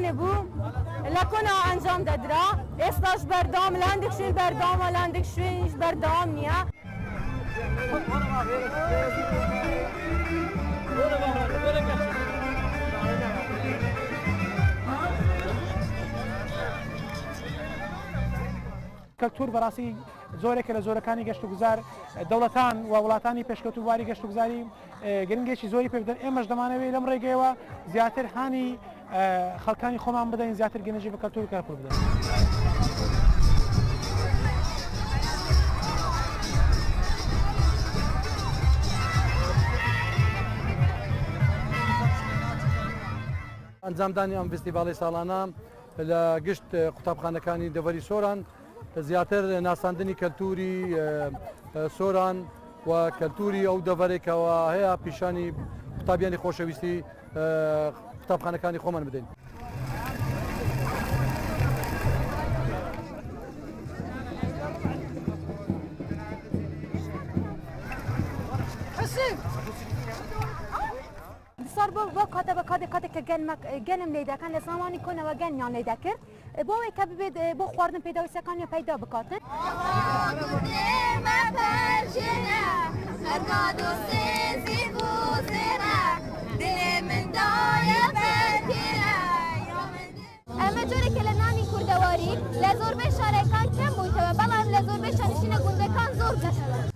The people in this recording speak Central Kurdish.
نەبوو لە کۆنەوە ئەنجام دەدرا ئێستاش بەردەوام لە هەندێک شوێن بەردەوامە لە هەندێک شوێنیش بەردەوام نییە. کەلتور بەڕاستی جۆرێکە لە جۆرەکانی گەشتوگوزار، دەوڵەتان و وڵاتانی پێشکەوتوو بواری گەشتوگوزاری گرنگێکی زۆری پێ بدەن، ئێمەش دەمانەوێت لەم ڕێگەیەوە زیاتر هانی خەڵکانی خۆمان بدەین زیاتر گرنگی بە کەلتور و کەلەپوور بدەن. ئەنجامدانی ئەم ڤیستیڤاڵی ساڵانە لە گشت قوتابخانەکانی دەڤەری سۆران زیاتر ناساندنی کەلتوری سۆران و کەلتوری ئەو دەڤەرێکەوە هەیە پیشانی قوتابیانی خۆشەویستی قوتابخانەکانی خۆمان بدەین. ساڵ بۆ بۆ کاتە بە کاتێک کاتێک کە گەنمەک گەنم لێ دەکەن لە زمانی کۆنەوە گەنمیان لێ دەکرد بۆ ئەوەی کە ببێت بۆ خواردن پێداویستەکانیان پەیدا بکاتن. ئەمە جۆرێکە لە نانی کوردەواری لە زۆربەی شارەکان کەم بوویتەوە بەڵام لە زۆربەی شانشینە گوندەکان زۆر بوویتەوە.